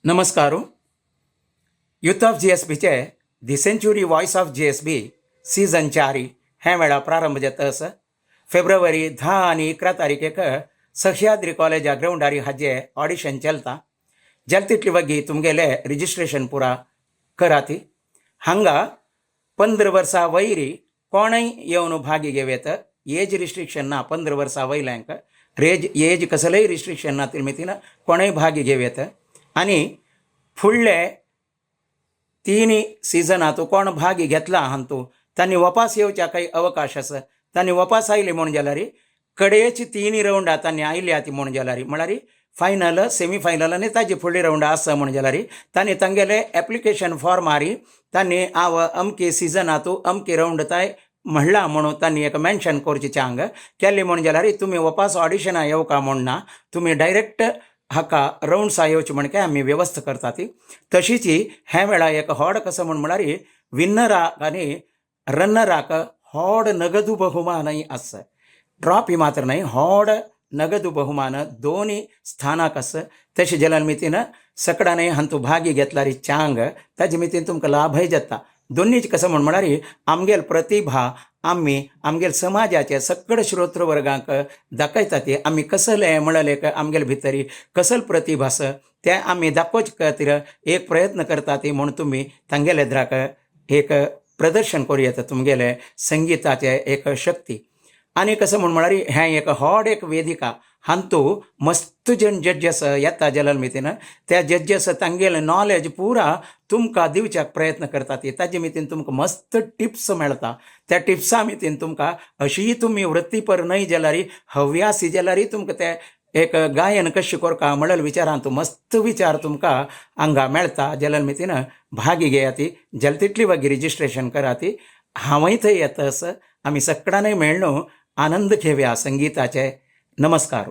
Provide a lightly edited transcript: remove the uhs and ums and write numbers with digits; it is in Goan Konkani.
नमस्कार. युथ ऑफ जीएसबीचे the century voice of GSB season 4 हे वेळा प्रारंभ जाता आसा. फेब्रुवारी 10 आनी 11 तारखेक सह्याद्री कॉलेजा ग्रावंडार हाजे ऑडिशन चलता. जाल तितली वगी तुमगेले रिजिस्ट्रेशन पुरा कराती. हांगा 15 वर्सां वयरी कोणय येवन भागी घेवं येता. एज रिस्ट्रिक्शन ना. 15 वर्सां वयल्यांक रेज एज कसलेय रिस्ट्रिक्शन ना. मितीन कोणय भागी घेवं येता. आनी फुडले तिनी सिजनांत कोण भागी घेतला हांतू तांणी वापस येवच्या काही अवकाश आसा. तांणी वापस आयले म्हूण जाल्यार, कडेची तिनी रावंडा तांणी आयल्या ती म्हूण जाल्यार, म्हळ्यार फायनल, सेमी फायनल आनी ताजी फुडली रावंडा आसा म्हूण जाल्यार, तांणी तांगेले एप्लिकेशन फॉर्मार तांणी हांव अमके सिजनांत अमके रावंड ताय म्हणला म्हणून तांणी एक मेन्शन करची चांग केली म्हूण जाल्यार, तुमी वापस ऑडिशना येवका म्हूण ना, तुमी डायरेक्ट हाका रावंड्सा येवची म्हण काय आमी वेवस्था करता ती. तशीच ह्या वेळार एक व्हड कसो म्हूण म्हळ्यार विन्नराक आनी रन्नराक व्हड नगदू बहुमानय आसा. ट्रॉफी मात्र न्हय, व्हड नगदू बहुमान दोनी स्थानाक आसा. तशें जाल्यार मितीन सकडानय हांतू भागी घेतल्यार चांग ताजे मितीन तुमकां लाभय जाता. दोनीच कसो म्हूण म्हळ्यार आमगेल प्रतिभा आमी आमगेल समाजाचे सगळे श्रोत्र वर्गांक दाखयता ती. आमी कसले म्हणले आमगेले भितरी कसल प्रतिभा आसा तें आमी दाखोवचे खातीर एक प्रयत्न करता ती. म्हूण तुमी तांगेले द्राक एक प्रदर्शन करूं येता तुमगेले संगिताचे एक शक्ती. आनी कसो म्हूण म्हळ्यार हें एक व्हड एक वेदिका. हांतू मस्त जण जज्जस येता जाल्यार मितीन त्या जज्जस तांगेले नॉलेज पुरा तुमकां दिवच्याक प्रयत्न करतात. ताजे मितीन तुमकां मस्त टिप्स मेळटा. त्या टिप्सां मितीन तुमकां अशीय तुमी वृत्तीपर न्हय जाल्यार, हव्यासी जाल्यार, तुमकां ते एक गायन कशें करका म्हणल्यार विचारांत मस्त विचार तुमकां हांगा मेळटा. जाल्यार मितीन भागी घेयात. जाल्यार तितली वगी रिजिस्ट्रेशन करात. हांवय थंय येता आसा. आमी सगळ्यांनी मेळ्ळो आनंद घेवया संगिताचे. नमस्कार.